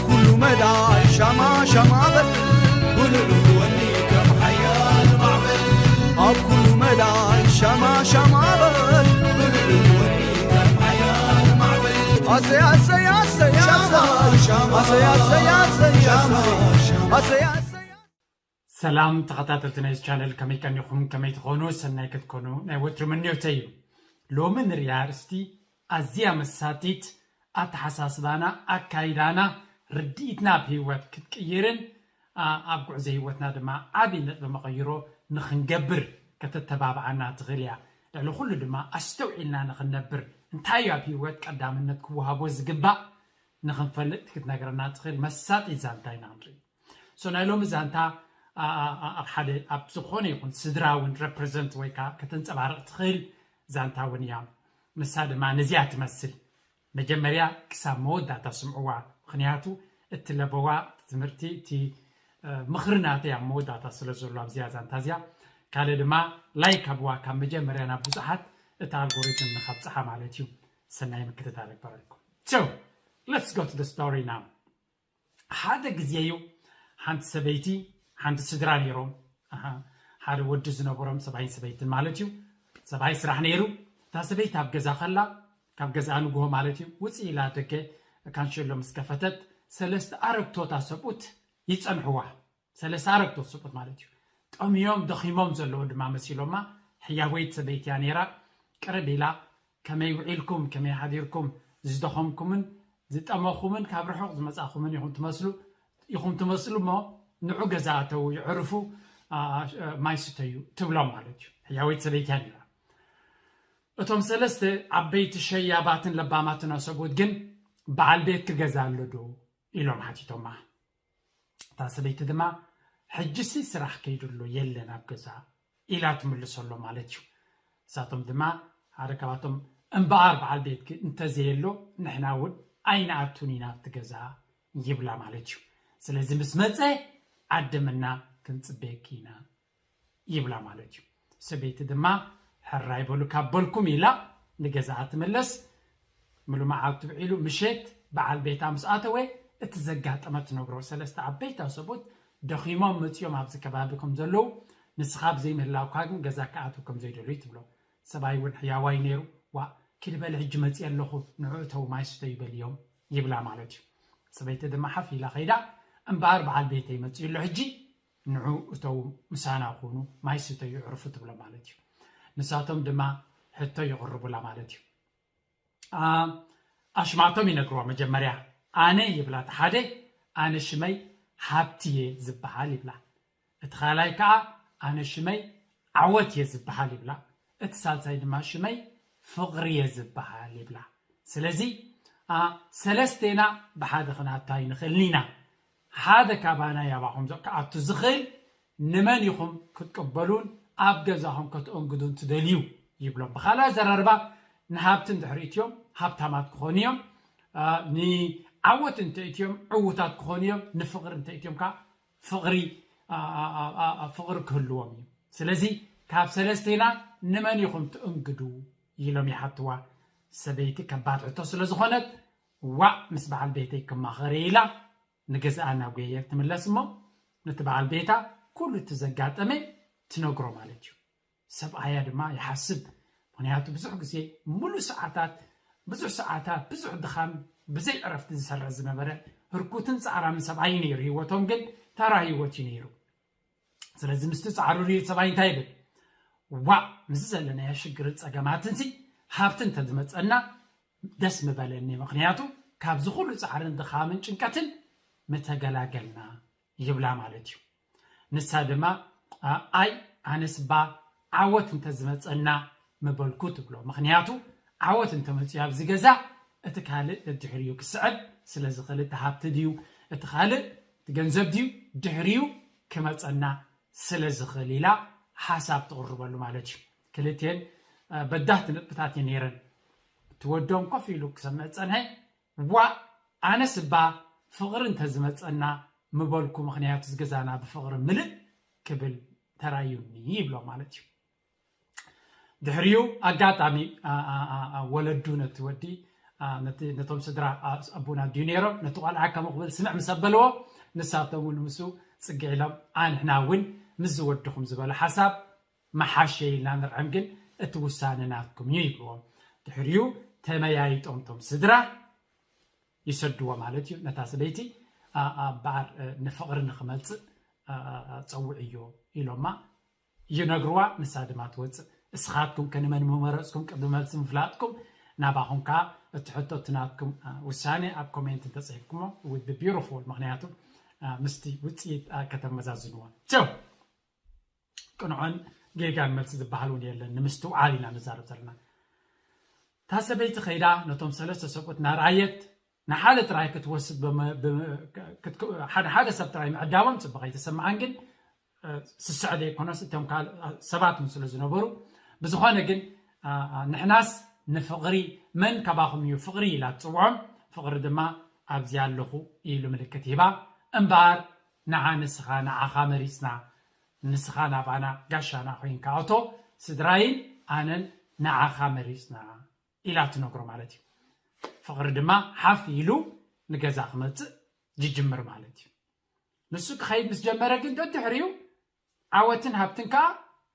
ኩሉ መዳይ ሻማ ሻማ በል፣ ብልዑ ወኒ ከም ሓያል ማዕበል። ኣብ ኩሉ መዳይ ሻማ ሻማ በል፣ ብልዑ ወኒ ከም ሓያል ማዕበል። ኣሰይ ኣሰይ ኣሰይ ኣሰይ ኣሰይ ኣሰይ ኣሰይ ኣሰይ ኣሰይ ኣሰይ ኣሰይ። ሰላም ተኸታተልቲ ናይዚ ቻነል፣ ከመይ ቀኒኹም? ከመይ ትኾኑ? ሰናይ ክትኮኑ ናይ ወትሩ ምንዮተይ እዩ። ሎሚ ንሪኣ ኣርእስቲ ኣዝያ መሳጢት፣ ኣተሓሳስባና፣ ኣካይዳና፣ ርድኢትና ኣብ ህይወት ክትቅይርን ኣብ ጉዕዞ ህይወትና ድማ ዓብዪ ነጥቢ መቐይሮ ንኽንገብር ከተተባብዓና ትኽእል እያ። ልዕሊ ኩሉ ድማ ኣስተውዒልና ንኽንነብር፣ እንታይ እዩ ኣብ ህይወት ቀዳምነት ክወሃቦ ዝግባእ ንኽንፈልጥ ክትነግረና ትኽእል መሳጢት ዛንታ ኢና ንርኢ። ሶ ናይ ሎሚ ዛንታ ኣብ ሓደ ኣብ ዝኾነ ይኹን ስድራ እውን ረፕረዘንት ወይ ከዓ ከተንፀባርቕ ትኽእል ዛንታ እውን እያ። ንሳ ድማ ነዚኣ ትመስል። መጀመርያ ክሳብ መወዳእታ ስምዕዋ፣ ምኽንያቱ እቲ ለበዋ፣ እቲ ትምህርቲ፣ እቲ ምኽሪ ናተይ ኣብ መወዳእታ ስለ ዘሎ ኣብዚኣ ዛንታ እዚኣ። ካልእ ድማ ላይክ ኣብዋ፣ ካብ መጀመርያ ናብ ብዙሓት እቲ ኣልጎሪትም ንኸብፅሓ ማለት እዩ። ሰናይ ምክትታል ይግበረልኩም። So let's go to the story now። ሓደ ግዜ እዩ ሓንቲ ሰበይቲ ሓንቲ ስድራ ነይሮም። ሓደ ወዲ ዝነበሮም ሰብኣይን ሰበይትን ማለት እዩ። ሰብኣይ ስራሕ ነይሩ። እታ ሰበይቲ ኣብ ገዛ ከላ ካብ ገዛኣ ንግሆ ማለት እዩ ውፅእ ኢላ ደገ ካንሸሎ ምስ ከፈተት ሰለስተ ኣረግቶታ ሰብኡት ይፀንሕዋ። ሰለስተ ኣረግቶት ሰብኡት ማለት እዩ። ጠምዮም ደኺሞም ዘለዉ ድማ መሲሎማ። ሕያወይቲ ሰበይቲ እያ ነይራ። ቅርብ ኢላ ከመይ ውዒልኩም ከመይ ሓዲርኩም ዝደኸምኩምን ዝጠመኹምን ካብ ርሑቕ ዝመጻኹምን ኢኹም ትመስሉ ኢኹም ትመስሉ እሞ ንዑ ገዛ ኣተዉ ይዕርፉ ማይ ስተዩ ትብሎም ማለት እዩ። ሕያወይቲ ሰበይቲ እያ ነይራ። እቶም ሰለስተ ዓበይቲ ሸያባትን ለባማትን ኣሰብኡት ግን በዓል ቤትኪ ገዛ ኣሎ ዶ ኢሎም ሓቲቶማ። እታ ሰበይቲ ድማ ሕጂሲ ስራሕ ከይድሎ የለን ኣብ ገዛ ኢላ ትምልሰሎ ማለት እዩ። እሳቶም ድማ ሓደ ካብኣቶም እምበኣር በዓል ቤትኪ እንተዘየሎ ንሕና እውን ኣይንኣቱን ኢና ኣብቲ ገዛ ይብላ ማለት እዩ። ስለዚ ምስ መፀ ዓደምና ክንፅበየኪ ኢና ይብላ ማለት እዩ። ሰበይቲ ድማ ሕራይ በሉ ካብ በልኩም ኢላ ንገዛኣ ትምለስ። ምሉእ መዓልቲ ውዒሉ ምሸት በዓል ቤታ ምስ ኣተወ እቲ ዘጋጠመ ትነግሮ። ሰለስተ ዓበይቲ ኣሰብኡት ደኺሞም መፂኦም ኣብዚ ከባቢ ከም ዘለዉ ንስኻ ብዘይምህላውካ ግን ገዛ ክኣትው ከም ዘይደልዩ ትብሎ። ሰብኣይ እውን ሕያዋይ ነይሩ። ዋ ኪድ በል ሕጂ መፂእ ኣለኹ ንዑ እተው ማይ ስተዩ በልዮም ይብላ ማለት እዩ። ሰበይቲ ድማ ሓፍ ኢላ ከይዳ እምበኣር በዓል ቤተይ መፂኡ ኣሎ ሕጂ ንዑ እተው ምሳና ኩኑ ማይ ስተዩ ዕርፉ ትብሎ ማለት እዩ። ንሳቶም ድማ ሕቶ ይቕርቡላ ማለት እዩ። ኣሽማቶም ይነግርዋ። መጀመርያ ኣነ ይብላ እቲ ሓደ ኣነ ሽመይ ሃብቲ እየ ዝበሃል ይብላ። እቲ ካልኣይ ከዓ ኣነ ሽመይ ዓወት እየ ዝበሃል ይብላ። እቲ ሳልሳይ ድማ ሽመይ ፍቕሪ እየ ዝበሃል ይብላ። ስለዚ ሰለስቴና ብሓደ ክናታ ይንኽእልን ኢና። ሓደ ካባና ያባኹም ክኣቱ ዝኽእል ንመን ኢኹም ክትቅበሉን ኣብ ገዛኹም ከተእንግዱን ትደልዩ ይብሎም። ብኻልእ ኣዘራርባ ንሃብቲ እንድሕር እትዮም ሃብታማት ክኾኑ እዮም። ንዓወት እንተ እትዮም ዕዉታት ክኾኑ እዮም። ንፍቕሪ እንተ እትዮም ከዓ ፍቕሪ ፍቕሪ ክህልዎም እዩ። ስለዚ ካብ ሰለስቴና ንመን ኢኹም ትእንግዱ ኢሎም ይሓትዋ። ሰበይቲ ከባድ ሕቶ ስለ ዝኾነት ዋእ ምስ በዓል ቤተይ ክማኸር ኢላ ንገዛኣ እናጎየየት ትምለስ እሞ ነቲ በዓል ቤታ ኩሉ እቲ ዘጋጠመ ትነግሮ ማለት እዩ። ሰብኣያ ድማ ይሓስብ። ምክንያቱ ብዙሕ ግዜ ሙሉእ ሰዓታት ብዙሕ ሰዓታት ብዙሕ ድኻም ብዘይ ዕረፍቲ ዝሰርሕ ዝነበረ ህርኩትን ፃዕራምን ሰብኣይ ነይሩ። ህይወቶም ግን ተራ ህይወት እዩ ነይሩ። ስለዚ ምስቲ ፃዕሩ ሪኡ ሰብኣይ እንታይ ይብል? ዋእ ምስዚ ዘለናዮ ሽግርን ፀገማትን ሲ ሃብቲ እንተዝመፀና ደስ ምበለኒ፣ ምክንያቱ ካብዚ ኩሉ ፃዕርን ድኻምን ጭንቀትን ምተገላገልና ይብላ ማለት እዩ። ንሳ ድማ ኣይ ኣነስ እባ ዓወት እንተዝመፀና ምበልኩ ትብሎ። ምክንያቱ ዓወት እንተመፅዩ ኣብዚ ገዛ እቲ ካልእ ደድሕሪኡ ክስዕብ ስለዝኽእል፣ እቲ ሃብቲ ድዩ እቲ ካልእ እቲ ገንዘብ ድዩ ድሕሪኡ ክመፀና ስለዝኽእል ኢላ ሓሳብ ትቕርበሉ ማለት እዩ። ክልቴን በዳህቲ ነጥብታት እየ ነይረን። እቲ ወዶም ኮፍ ኢሉ ክሰምዕ ፀንሐ። ዋእ ኣነስ እባ ፍቕሪ እንተዝመፀና ምበልኩ፣ ምኽንያቱ ዝገዛና ብፍቕሪ ምልእ ክብል ተራእዩኒ ይብሎ ማለት እዩ። ድሕሪኡ ኣጋጣሚ ወለዱ ነቲ ወዲ ነቶም ስድራ ኣቡና ድዩ ነይሮም፣ ነቲ ቆልዓ ከም ቕብል ስምዕ ምስ ኣበልዎ፣ ንሳቶም እውን ምስኡ ፅግዕ ኢሎም ኣንሕና እውን ምስ ዝወድኹም ዝበሎ ሓሳብ መሓሸ ኢልና ንርዕም፣ ግን እቲ ውሳነ ናትኩም እዩ ይብልዎም። ድሕሪኡ ተመያይጦም ቶም ስድራ ይሰድዎ ማለት እዩ። ነታ ሰበይቲ እምበኣር ንፍቕሪ ንክመፅእ ፀውዕዮ ኢሎማ ይነግርዋ። ንሳ ድማ ትወፅእ። እስኻትኩም ከ ንመን ምመረፅኩም ቅድሚ መልሲ ምፍላጥኩም ናባኹም ከዓ እቲ ሕቶ እቲ ናትኩም ውሳኔ ኣብ ኮሜንት እንተፅሒፍኩሞ ውድ ቢዩቲፉል። ምክንያቱ ምስቲ ውፅኢት ከተመዛዝንዎ ቸው ቅንዖን ጌጋን መልሲ ዝበሃል እውን የለን። ንምስትውዓል ኢና ንዛረብ ዘለና። እታ ሰበይቲ ከይዳ ነቶም ሰለስተ ሰብኡት እናረኣየት ንሓደ ጥራይ ክትወስድ ሓደ ሓደ ሰብ ጥራይ ምዕዳሞም ፅቡቕ ኣይተሰማዓን። ግን ስስዐ ዘይኮነስ እቶም ካልእ ሰባት እውን ስለ ዝነበሩ ብዝኾነ ግን ንሕናስ ንፍቕሪ መን ካባኹም እዩ ፍቕሪ ኢላ ትፅውዖም። ፍቕሪ ድማ ኣብዚ ኣለኹ ኢሉ ምልክት ሂባ። እምበኣር ንዓ ንስኻ ንዓኻ መሪፅና ንስኻ ናባና ጋሻና ኮይንካ እቶ ስድራይን ኣነን ንዓኻ መሪፅና ኢላ ትነግሮ ማለት እዩ። ፍቕሪ ድማ ሓፍ ኢሉ ንገዛ ክመፅእ ይጅምር ማለት እዩ። ንሱ ክኸይድ ምስ ጀመረ ግን ደድሕሪኡ ዓወትን ሃብትን ከዓ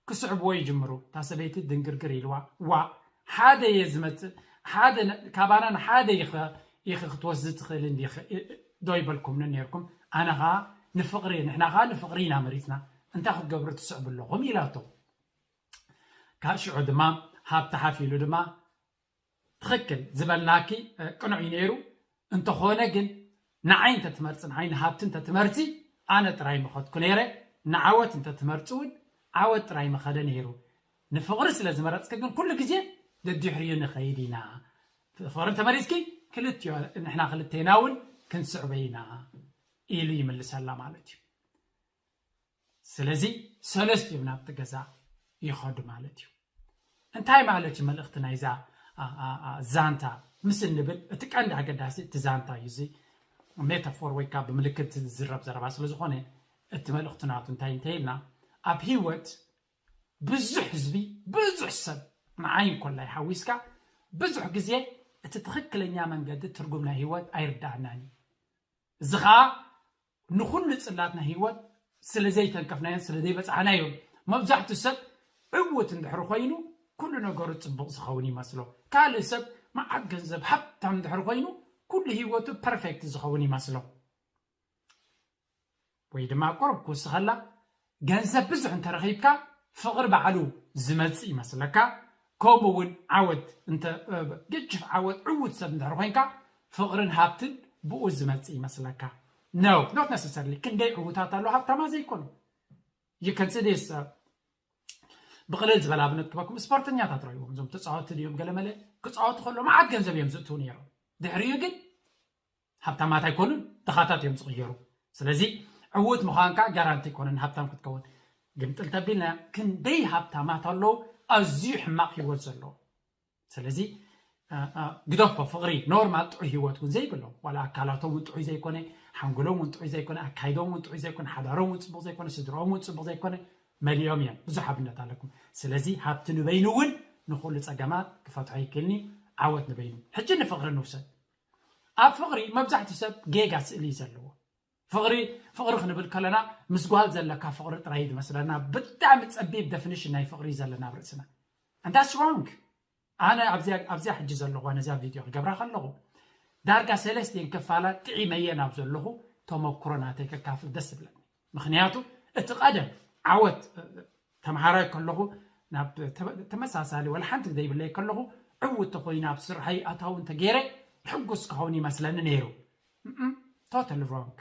ክስዕብዎ ይጅምሩ። እታ ሰበይቲ ድንግርግር ኢልዋ ዋ ሓደ እየ ዝመፅእ ሓደ ካባና ንሓደ ኢኸ ክትወስድ ትኽእል እንዲ ዶ ይበልኩምኒ ነርኩም? ኣነ ከዓ ንፍቕሪ ንሕና ከዓ ንፍቕሪ ኢና መሪፅና እንታይ ክትገብሩ ትስዕቡ ኣለኹም ኢላቶ። ካብ ሽዑ ድማ ሃብቲ ሓፍ ኢሉ ድማ ትኽክል ዝበልናኪ ቅኑዕ እዩ ነይሩ። እንተኾነ ግን ንዓይ እንተትመርፂ ንዓይ ንሃብቲ እንተትመርፂ ኣነ ጥራይ ምኸድኩ ነይረ። ንዓወት እንተትመርፂ እውን ዓወት ጥራይ ምኸደ ነይሩ። ንፍቕሪ ስለ ዝመረፅኪ ግን ኩሉ ግዜ ደድሕሪኡ ንኸይድ ኢና። ፍቕሪ እንተመሪፅኪ ክልቲዮ ንሕና ክልቴና እውን ክንስዕበ ኢና ኢሉ ይምልሰላ ማለት እዩ። ስለዚ ሰለስቲኦም ናብቲ ገዛ ይኸዱ ማለት እዩ። እንታይ ማለት እዩ መልእኽቲ ናይዛ ዛንታ ምስ እንብል እቲ ቀንዲ ኣገዳሲ እቲ ዛንታ እዩ። እዚ ሜታፎር ወይ ከዓ ብምልክት ዝዝረብ ዘረባ ስለዝኾነ እቲ መልእኽቲ ናቱ እንታይ እንተይልና ኣብ ህይወት ብዙሕ ህዝቢ ብዙሕ ሰብ ንዓይ እንኮላይ ሓዊስካ ብዙሕ ግዜ እቲ ትኽክለኛ መንገዲ ትርጉም ናይ ህይወት ኣይርዳእናን እዩ። እዚ ከዓ ንኹሉ ፅላት ናይ ህይወት ስለ ዘይተንከፍናዮን ስለ ዘይበፃሕናዮን መብዛሕትኡ ሰብ ዕውት እንድሕር ኮይኑ ኩሉ ነገሩ ፅቡቕ ዝኸውን ይመስሎ። ካልእ ሰብ መዓት ገንዘብ ሃብታም እንድሕር ኮይኑ ኩሉ ህይወቱ ፐርፌክት ዝኸውን ይመስሎ። ወይ ድማ ቁሩብ ክውስኸላ ገንዘብ ብዙሕ እንተረኺብካ ፍቕሪ ባዕሉ ዝመፅእ ይመስለካ። ከምኡ እውን ዓወት እንተ ግጅፍ ዓወት ዕውት ሰብ እንድሕር ኮይንካ ፍቕርን ሃብትን ብኡ ዝመፅእ ይመስለካ። No, not necessarily። ክንደይ ዕውታት ኣለዉ ሃብታማ ዘይኮኑ ይከንስዴስ ብቕልል ዝበለ ኣብነት ክበኩም ስፖርተኛታት ረይዎም እዞም ተፃወቲ ድዮም ገለመለ ክፃወቱ ከሎ መዓት ገንዘብ እዮም ዝእትዉ ነይሮም። ድሕሪኡ ግን ሃብታማት ኣይኮኑን፣ ድኻታት እዮም ዝቕየሩ። ስለዚ ዕውት ምዃንካ ጋራንቲ ኣይኮነን ሃብታም ክትከውን። ግምጥል ተቢልና ክንደይ ሃብታማት ኣለዉ ኣዝዩ ሕማቕ ህይወት ዘለዎ። ስለዚ ግደፎ ፍቕሪ ኖርማል ጥዑይ ህይወት እውን ዘይብሎም ዋላ ኣካላቶም እውን ጥዑይ ዘይኮነ ሓንጎሎም እውን ጥዑይ ዘይኮነ ኣካይዶም እውን ጥዑይ ዘይኮነ ሓዳሮም እውን ፅቡቕ ዘይኮነ ስድራኦም እውን ፅቡቕ ዘይኮነ መሊኦም እዮም። ብዙሕ ኣብነት ኣለኩም። ስለዚ ሃብቲ ንበይኑ እውን ንኩሉ ፀገማት ክፈትሖ ይክእልኒ። ዓወት ንበይኑ። ሕጂ ንፍቕሪ ንውሰድ። ኣብ ፍቕሪ መብዛሕትኡ ሰብ ጌጋ ስእሊ እዩ ዘለዎ። ፍቕሪ ፍቕሪ ክንብል ከለና ምስ ጓል ዘለካ ፍቕሪ ጥራይ እዩ ዝመስለና። ብጣዕሚ ፀቢብ ደፊኒሽን ናይ ፍቕሪ እዩ ዘለና ኣብ ርእስና። And that's wrong። ኣነ ኣብዚኣ ኣብዚኣ ሕጂ ዘለኹዋ ነዚኣ ቪድዮ ክገብራ ከለኹ ዳርጋ ሰለስቲን ክፋላት ጥዒመየ ናብ ዘለኹ ተመክሮ ናተይ ከካፍል ደስ ዝብለኒ። ምክንያቱ እቲ ቀደም ዓወት ተምሃራይ ከለኹ ናብ ተመሳሳሊ ወላ ሓንቲ ዘይብለይ ከለኹ ዕውት ተኮይነ ኣብ ስርሐይ ኣታዊ እንተገይረ ሕጉስ ክኸውን ይመስለኒ ነይሩ። ቶታሊ ሮንግ።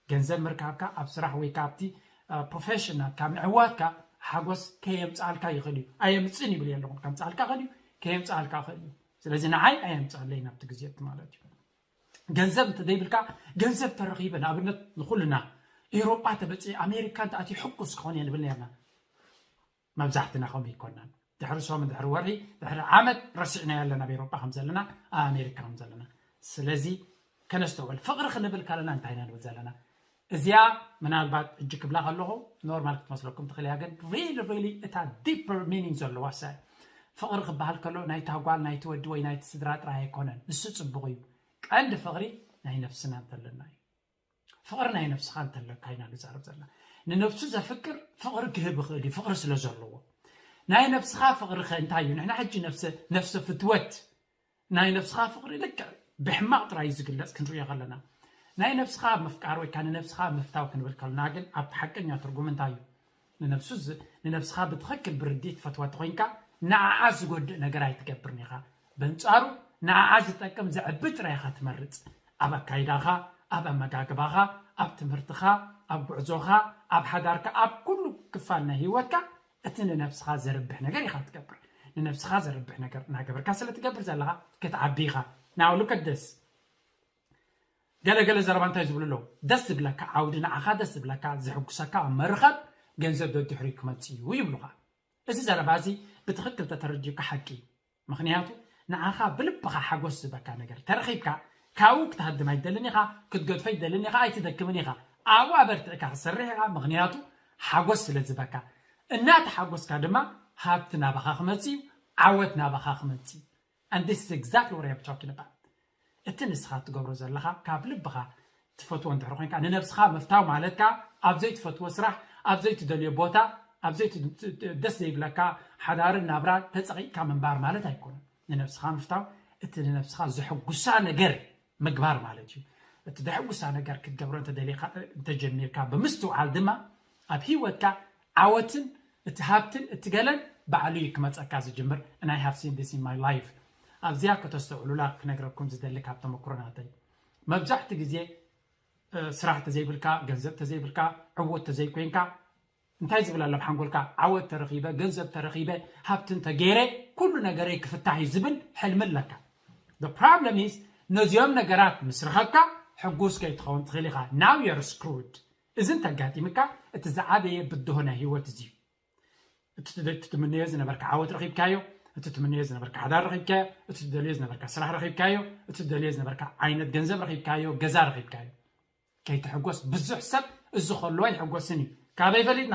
ገንዘብ ምርካብካ ኣብ ስራሕ ወይ ካብቲ ፕሮፌሽናል ካብ ምዕዋትካ ሓጎስ ከየምፅኣልካ ይኽእል እዩ። ኣየምፅእን ይብል የለኹን። ከምፅኣልካ ይኽእል እዩ፣ ከየምፅኣልካ ይኽእል እዩ። ስለዚ ንዓይ ኣየምፅኣለይ ናብቲ ግዜ እቲ ማለት እዩ። ገንዘብ እንተዘይብልካ ገንዘብ ተረኺበ ንኣብነት ንኩልና ኤውሮጳ ተበፂ ኣሜሪካ እንተኣትዩ ሕጉስ ክኾን እየ ንብል ነርና። መብዛሕትና ከምኡ ኣይኮናን። ድሕሪ ሶም ድሕሪ ወርሒ ድሕሪ ዓመት ረሲዕናዮ ኣለና ኣብ ኤውሮጳ ከም ዘለና ኣብ ኣሜሪካ ከም ዘለና። ስለዚ ከነስተውዕል ፍቕሪ ክንብል ከለና እንታይ ኢና ንብል ዘለና? እዚኣ ምናልባት እጂ ክብላ ከለኹ ኖርማል ክትመስለኩም ትኽእል እያ ግን ሪሊ ሪሊ እታ ዲፐር ሚኒንግ ዘለዋ ሰ ፍቕሪ ክበሃል ከሎ ናይታ ጓል፣ ናይቲ ወዲ ወይ ናይቲ ስድራ ጥራይ ኣይኮነን። ንሱ ጽቡቕ እዩ። ቀንዲ ፍቕሪ ናይ ነፍስና እንተለና እዩ። ፍቕሪ ናይ ነፍስኻ እንተለካ ኢና ንዛረብ ዘለና። ንነፍሱ ዘፍቅር ፍቕሪ ክህብ ይኽእል እዩ፣ ፍቕሪ ስለ ዘለዎ። ናይ ነፍስኻ ፍቕሪ ከ እንታይ እዩ? ንሕና ሕጂ ነፍሰ ፍትወት ናይ ነፍስኻ ፍቕሪ ልክዕ ብሕማቕ ጥራይ እዩ ዝግለጽ ክንርእዮ ከለና። ናይ ነፍስኻ ምፍቃር ወይ ከዓ ንነፍስኻ ምፍታው ክንብል ከለና ግን ኣብ ሓቀኛ ትርጉም እንታይ እዩ? ንነፍሱ ንነብስኻ ብትኽክል ብርድኢት ትፈትዋ ተኾይንካ ንዓኣ ዝጎድእ ነገር ኣይትገብርን ኢኻ። በንጻሩ ንዓኣ ዝጠቅም ዘዕቢ ጥራይ ኢኻ ትመርጽ። ኣብ ኣካይዳኻ፣ ኣብ ኣመጋግባኻ፣ ኣብ ትምህርትኻ፣ ኣብ ጉዕዞኻ፣ ኣብ ሓዳርካ፣ ኣብ ኩሉ ክፋል ናይ ህይወትካ እቲ ንነብስኻ ዘርብሕ ነገር ኢኻ ትገብር። ንነብስኻ ዘርብሕ ነገር እናገበርካ ስለ ትገብር ዘለኻ ክትዓቢ ኢኻ። ናው ሉከደስ ገለገለ ዘረባ እንታይ ዝብሉ ኣለዉ? ደስ ዝብለካ ዓውዲ፣ ንዓኻ ደስ ዝብለካ፣ ዝሕጉሰካ ኣብ መርኸብ ገንዘብ ደድሕሪኡ ክመጽእ እዩ ይብሉኻ። እዚ ዘረባ እዚ ብትኽክል ተተረዲኡካ ሓቂ እዩ። ምኽንያቱ ንዓኻ ብልብኻ ሓጎስ ዝበካ ነገር ተረኺብካ ካብኡ ክትሃድም ኣይትደልን ኢኻ፣ ክትገድፎ ኣይትደልን ኢኻ፣ ኣይትደክምን ኢኻ። ኣብኡ ኣበርቲዕካ ክትሰርሕ ኢኻ። ምኽንያቱ ሓጎስ ስለ ዝበካ። እናተሓጎስካ ድማ ሃብቲ ናባኻ ክመጽእ እዩ፣ ዓወት ናባኻ ክመጽእ እዩ። And this is exactly what I'm talking about። እቲ ንስኻ ትገብሮ ዘለኻ ካብ ልብኻ ትፈትዎ እንድሕር ኮይንካ ንነብስኻ ምፍታው ማለት ከኣ ኣብ ዘይትፈትዎ ስራሕ፣ ኣብ ዘይትደልዮ ቦታ፣ ኣብ ዘይት ደስ ዘይብለካ ሓዳርን ናብራን ተጸቒቕካ ምንባር ማለት ኣይኮነን። ንነብስኻ ምፍታው እቲ ንነብስኻ ዘሐጉሳ ነገር ምግባር ማለት እዩ። እቲ ዘሐጉሳ ነገር ክትገብሮ እንተደሊኻ እንተጀሚርካ ብምስትውዓል ድማ ኣብ ህይወትካ ዓወትን እቲ ሃብትን እቲ ገለን ባዕሉ እዩ ክመጸካ ዝጅምር። And I have seen this in my life። ኣብዚኣ ከተስተውዕሉላ ክነግረኩም ዝደሊ ካብ ተመክሮ ናተይ። መብዛሕቲ ግዜ ስራሕ ተዘይብልካ፣ ገንዘብ ተዘይብልካ፣ ዕውት ተዘይኮይንካ እንታይ ዝብል ኣሎ ኣብ ሓንጎልካ? ዓወት ተረኺበ፣ ገንዘብ ተረኺበ፣ ሃብቲ እንተገይረ ኩሉ ነገረይ ክፍታሕ እዩ ዝብል ሕልሚ ኣለካ። The problem is ነዚኦም ነገራት ምስ ረኸብካ ሕጉስ ከይትኸውን ትኽእል ኢኻ። Now you're screwed። እዚ እንተጋጢምካ እቲ ዝዓበየ ብድሆ ናይ ህይወት እዚ እዩ። እቲ ትምነዮ ዝነበርካ ዓወት ረኺብካዮ፣ እቲ ትምነዮ ዝነበርካ ሓዳር ረኺብካዮ፣ እቲ ትደልዮ ዝነበርካ ስራሕ ረኺብካዮ፣ እቲ ትደልዮ ዝነበርካ ዓይነት ገንዘብ ረኺብካዮ፣ ገዛ ረኺብካዮ። ከይትሕጎስ ብዙሕ ሰብ እዚ ከሎ ኣይሕጎስን እዩ። ካበይ ፈሊጥና?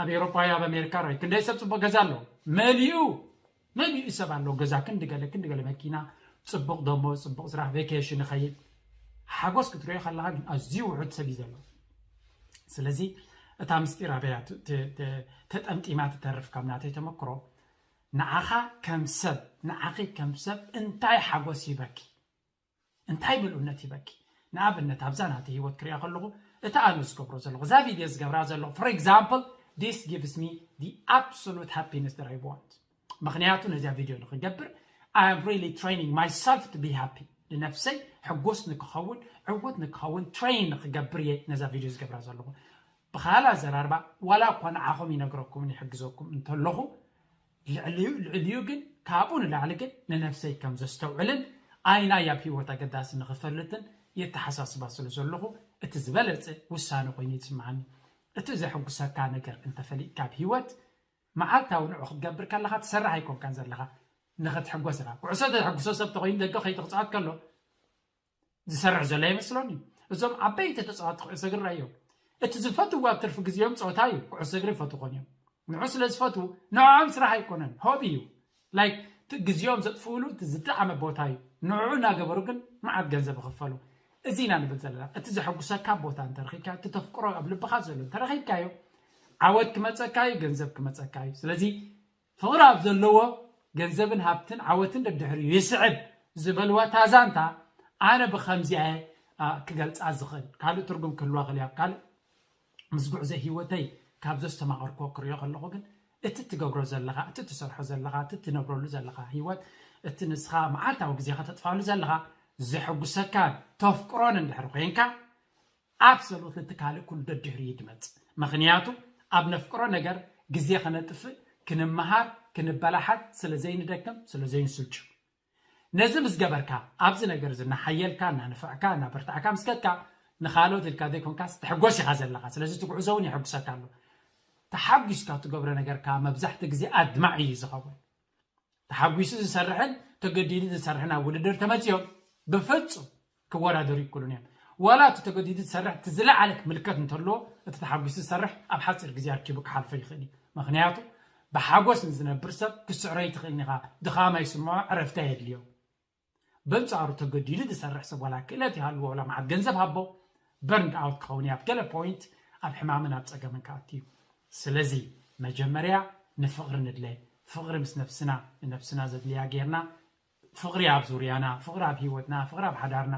ኣብ ኤውሮጳ ኣብ ኣሜሪካ ራይ ክንደይ ሰብ ጽቡቅ ገዛ ኣለዎ? መሊኡ መሊኡ ሰብ ኣለዎ ገዛ ክንዲ ገለ ክንዲ ገለ መኪና፣ ጽቡቅ ደሞዝ፣ ጽቡቅ ስራሕ፣ ቬኬሽን ይኸይድ። ሓጎስ ክትሪኦ ከለካ ግን ኣዝዩ ውሑድ ሰብ እዩ ዘሎ። ስለዚ እታ ምስጢር ኣበያ ተጠምጢማ ትተርፍ ካብ ናተይ ተመክሮ። ንዓኻ ከም ሰብ ንዓኺ ከም ሰብ እንታይ ሓጎስ ሂበኪ? እንታይ ምልኡነት ሂበኪ? ንኣብነት ኣብዛ ናተ ህይወት ክሪኣ ከለኹ እታ ኣነ ዝገብሮ ዘለኹ እዛ ቪድዮ ዝገብራ ዘለኹ for example this gives me the absolute happiness that I want። ምኽንያቱ ነዚኣ ቪድዮ ንክገብር I am really training myself to be happy። ንነፍሰይ ሕጉስ ንክኸውን ዕውት ንክኸውን ትሬን ንክገብር እየ ነዛ ቪድዮ ዝገብራ ዘለኹ። ብኻልእ ኣዘራርባ ዋላ እኳ ንዓኹም ይነግረኩምን ይሕግዘኩም እንተለኹ ልዕሊኡ ልዕሊኡ ግን ካብኡ ንላዕሊ ግን ንነፍሰይ ከም ዘስተውዕልን ኣይናይ ኣብ ህይወት ኣገዳሲ ንኽፈልጥን የተሓሳስባ ስለ ዘለኹ እቲ ዝበለጸ ውሳነ ኮይኑ ይስምዓኒ። እቲ ዘሕጉሰካ ነገር እንተፈሊጥካ ኣብ ህይወት መዓልታዊ ንዑ ክትገብር ከለኻ ትሰርሕ ኣይኮንካን ዘለኻ ንኽትሕጎስ ኢኻ። ኩዕሶ ተሕጉሶ ሰብ ተኾይኑ ደገ ከይትቕፅዖት ከሎ ዝሰርሕ ዘሎ ይመስሎኒ። እዞም ዓበይቲ ተፃዋቲ ኩዕሶ እግሪ ራእዮም እቲ ዝፈትዎ ኣብ ትርፊ ግዜኦም ፀወታ እዩ። ኩዕሶ እግሪ ይፈትዎ እዮም። ንዑ ስለ ዝፈትዉ ንዕኦም ስራሕ ኣይኮነን፣ ሆቢ እዩ። ላይክ ግዜኦም ዘጥፍእሉ እቲ ዝጠዓመ ቦታ እዩ። ንዑ እናገበሩ ግን መዓት ገንዘብ ይኽፈሉ። እዚ ኢና ንብል ዘለና። እቲ ዘሐጉሰካ ቦታ እንተረኺብካ፣ እቲ ተፍቅሮ ኣብ ልብኻ ዘሎ እንተረኺብካዮ፣ ዓወት ክመፀካ እዩ፣ ገንዘብ ክመፀካ እዩ። ስለዚ ፍቕሪ ኣብ ዘለዎ ገንዘብን ሃብትን ዓወትን ደድሕሪኡ ይስዕብ ዝበልዋ እታ ዛንታ ኣነ ብኸምዚኣ እየ ክገልፃ ዝኽእል። ካልእ ትርጉም ክህልዋ ክእል እያ። ካልእ ምስ ጉዕዞ ህይወተይ ካብ ዘስተማቐርክዎ ክሪኦ ከለኹ ግን እቲ ትገብሮ ዘለኻ፣ እቲ ትሰርሖ ዘለኻ፣ እቲ ትነብረሉ ዘለኻ ህይወት፣ እቲ ንስኻ መዓልታዊ ግዜኻ ተጥፋሉ ዘለኻ ዘሐጉሰካን ተፍቅሮን እንድሕር ኮይንካ፣ ኣብሰሉት እቲ ካልእ ኩሉ ደድሕሪኡ ድመጽእ። ምኽንያቱ ኣብ ነፍቅሮ ነገር ግዜ ከነጥፍእ፣ ክንመሃር፣ ክንበላሓት ስለ ዘይንደክም፣ ስለ ዘይንስልቹ። ነዚ ምስ ገበርካ ኣብዚ ነገር እዚ እናሓየልካ፣ እናንፍዕካ፣ እናበርታዕካ ምስ ከድካ ንኻልኦት ኢልካ ዘይኮንካስ ትሕጎስ ኢኻ ዘለኻ። ስለዚ እቲ ጉዕዞ እውን የሐጉሰካ ኣሎ። ተሓጒስካ ትገብሮ ነገር ከኣ መብዛሕትኡ ግዜ ኣድማዒ እዩ ዝኸውን። ተሓጒሱ ዝሰርሕን ተገዲዱ ዝሰርሕን ኣብ ውድድር ተመጺኦም ብፍጹም ክወዳደሩ ይክእሉን እዮም። ዋላ እቲ ተገዲዱ ዝሰርሕ እቲ ዝለዓለ ምልከት እንተለዎ እቲ ተሓጒሱ ዝሰርሕ ኣብ ሓፂር ግዜ ኣርኪቡ ክሓልፎ ይኽእል እዩ። ምኽንያቱ ብሓጎስ ንዝነብር ሰብ ክስዕሮ ኣይትኽእልን ኢኻ። ድኻም ኣይስምዖ፣ ዕረፍቲ ኣየድልዮ። በንጻሩ ተገዲዱ ዝሰርሕ ሰብ ዋላ ክእለት ይሃልዎ ዋላ መዓት ገንዘብ ሃቦ፣ በርንድ ኣውት ክኸውን እዩ። ኣብ ገለ ፖይንት ኣብ ሕማምን ኣብ ጸገምን ክኣቱ እዩ። ስለዚ መጀመርያ ንፍቕሪ ንድለ። ፍቕሪ ምስ ነብስና፣ ንነብስና ዘድልያ ጌርና፣ ፍቕሪ ኣብ ዙርያና፣ ፍቕሪ ኣብ ህይወትና፣ ፍቕሪ ኣብ ሓዳርና፣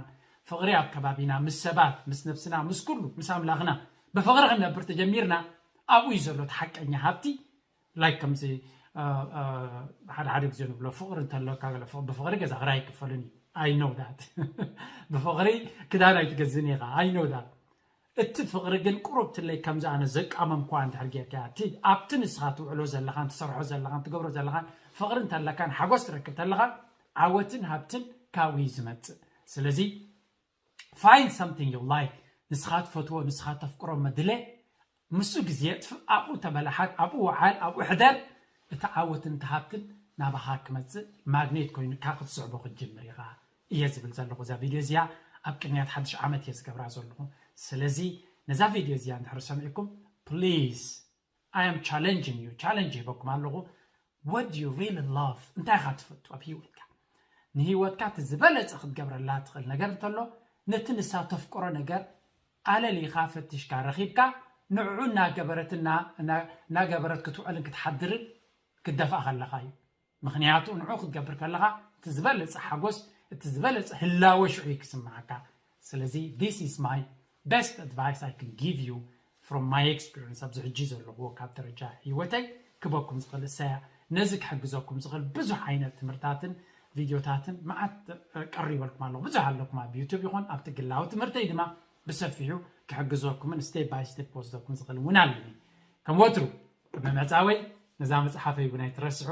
ፍቕሪ ኣብ ከባቢና፣ ምስ ሰባት፣ ምስ ነብስና፣ ምስ ኩሉ፣ ምስ ኣምላኽና ብፍቕሪ ክንነብር ተጀሚርና፣ ኣብኡ እዩ ዘሎ እቲ ሓቀኛ ሃብቲ። ላይክ ከምዚ ሓደ ሓደ ግዜ ንብሎ ፍቕሪ እንተለካ ገለ ብፍቕሪ ገዛ ክራይ ኣይክፈልን እዩ። I know that። ብፍቕሪ ክዳን ኣይትገዝን ኢኻ። I know that። እቲ ፍቕሪ ግን ቁሩብ ትለይ ከምዚ ኣነ ዘቃመምኳ እንድሕር ጌርካ እቲ ኣብቲ ንስኻ ትውዕሎ ዘለኻን ትሰርሖ ዘለኻን ትገብሮ ዘለኻን ፍቕሪ እንተለካን ሓጎስ ትረክብ ተለኻ ዓወትን ሃብትን ካብኡ እዩ ዝመጽእ። ስለዚ find something you like፣ ንስኻ ትፈትዎ ንስኻ ተፍቅሮ መድለ ምስኡ ግዜ ኣብኡ ተበላሓት ኣብኡ ወዓል ኣብኡ ሕደር። እቲ ዓወትን እቲ ሃብትን ናባኻ ክመፅእ ማግኔት ኮይኑካ ክትስዕቦ ክትጅምር ኢኻ እየ ዝብል ዘለኹ። እዛ ቪድዮ እዚኣ ኣብ ቅንያት ሓድሽ ዓመት እየ ዝገብራ ዘለኹ። ስለዚ ነዛ ቪድዮ እዚኣ እንድሕር ሰሚዕኩም please I am challenging you፣ ቻለንጅ ይበኩም ኣለኹ። What do you really love? እንታይ ኢኻ ትፈቱ ኣብ ህይወትካ? ንህይወትካ እቲ ዝበለፀ ክትገብረላ ትኽእል ነገር እንተሎ ነቲ ንሳ ተፍቅሮ ነገር ኣለሊኻ ፈቲሽካ ረኺብካ ንዕዑ እናገበረትና እናገበረት ክትውዕልን ክትሓድርን ክትደፍኣ ከለኻ እዩ። ምኽንያቱ ንዑ ክትገብር ከለኻ እቲ ዝበለፀ ሓጎስ እቲ ዝበለፀ ህላወ ሽዑ እዩ ክስምዓካ። ስለዚ this is my best advice I can give you from my experience ኣብዚ ሕጂ ዘለኹዎ ካብ ደረጃ ህይወተይ ክበኩም ዝኽእል እሰያ ነዚ ክሕግዘኩም ዝኽእል ብዙሕ ዓይነት ትምህርታትን ቪድዮታትን መዓት ቀሪበልኩም ኣለኹ። ብዙሕ ኣለኩም ኣብ ዩቱብ ይኹን ኣብቲ ግላዊ ትምህርተይ ድማ ብሰፊሑ ክሕግዘኩምን step by step ክወስደኩም ዝኽእል እውን ኣለኒ። ከም ወትሩ ቅድሚ መጻወይ ነዛ መጽሓፈይ እውን ኣይትረስዑ።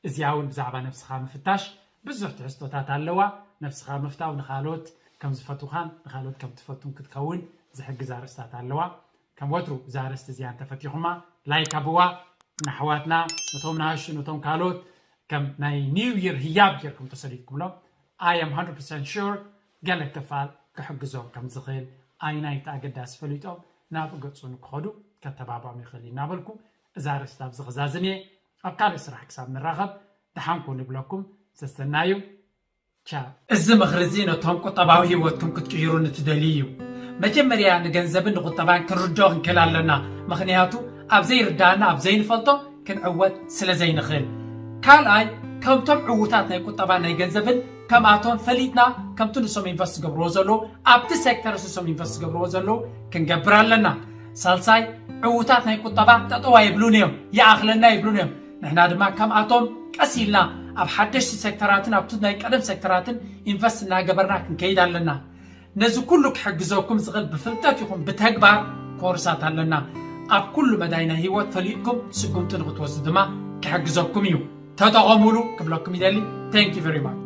እዚኣ እውን ብዛዕባ ነብስኻ ምፍታሽ ብዙሕ ትሕዝቶታት ኣለዋ። ነብስኻ ምፍታው ንኻልኦት ከም ዝፈትውኻን ንኻልኦት ከም ትፈቱን ክትከውን ዝሕግዝ ኣርእስታት ኣለዋ። ከም ወትሩ እዛ ኣርእስቲ እዚኣ እንተፈቲኹማ ላይክ ኣብዋ። ንኣሕዋትና ነቶም ንኣሹ ነቶም ካልኦት ከም ናይ ኒው ይር ህያብ ጌርኩም ተሰዲድኩምሎም I am one hundred percent sure ገለ ክፋል ክሕግዞም ከም ዝኽእል ኣይናይቲ ኣገዳሲ ፈሊጦም ናብ ገጹ ንክኸዱ ከተባብዖም ይኽእል እዩ እናበልኩ እዛ ኣርእስቲ ኣብዚ ክዛዝም እየ። ኣብ ካልእ ስራሕ ክሳብ ንራኸብ ደሓንኩ ንብለኩም። ሰሰናዩ። ቻው። እዚ ምኽሪ እዚ ነቶም ቁጠባዊ ህይወትኩም ክትቅይሩ ንትደልዩ እዩ። መጀመርያ ንገንዘብን ንቁጠባን ክንርድኦ ክንክእል ኣለና። ምኽንያቱ ኣብ ዘይርዳእና ኣብ ዘይንፈልጦ ክንዕወት ስለ ዘይንኽእል። ካልኣይ ከምቶም ዕዉታት ናይ ቁጠባን ናይ ገንዘብን ከምኣቶም ፈሊጥና ከምቲ ንሶም ኢንቨስት ዝገብርዎ ዘለዉ ኣብቲ ሴክተር ንሶም ኢንቨስት ዝገብርዎ ዘለዉ ክንገብር ኣለና። ሳልሳይ ዕዉታት ናይ ቁጠባ ጠጠው ኣይብሉን እዮም፣ ይኣኽለና ይብሉን እዮም። ንሕና ድማ ከምኣቶም ቀስ ኢልና ኣብ ሓደሽቲ ሴክተራትን ኣብቲ ናይ ቀደም ሴክተራትን ኢንቨስት እናገበርና ክንከይድ ኣለና። ነዚ ኩሉ ክሕግዘኩም ዝኽእል ብፍልጠት ይኹን ብተግባር ኮርሳት ኣለና። ኣብ ኩሉ መዳይ ናይ ህይወት ፈሊጥኩም ስጉምቲ ንክትወስዱ ድማ ክሕግዘኩም እዩ። ተጠቐሙሉ ክብለኩም ይደሊ። Thank you very much።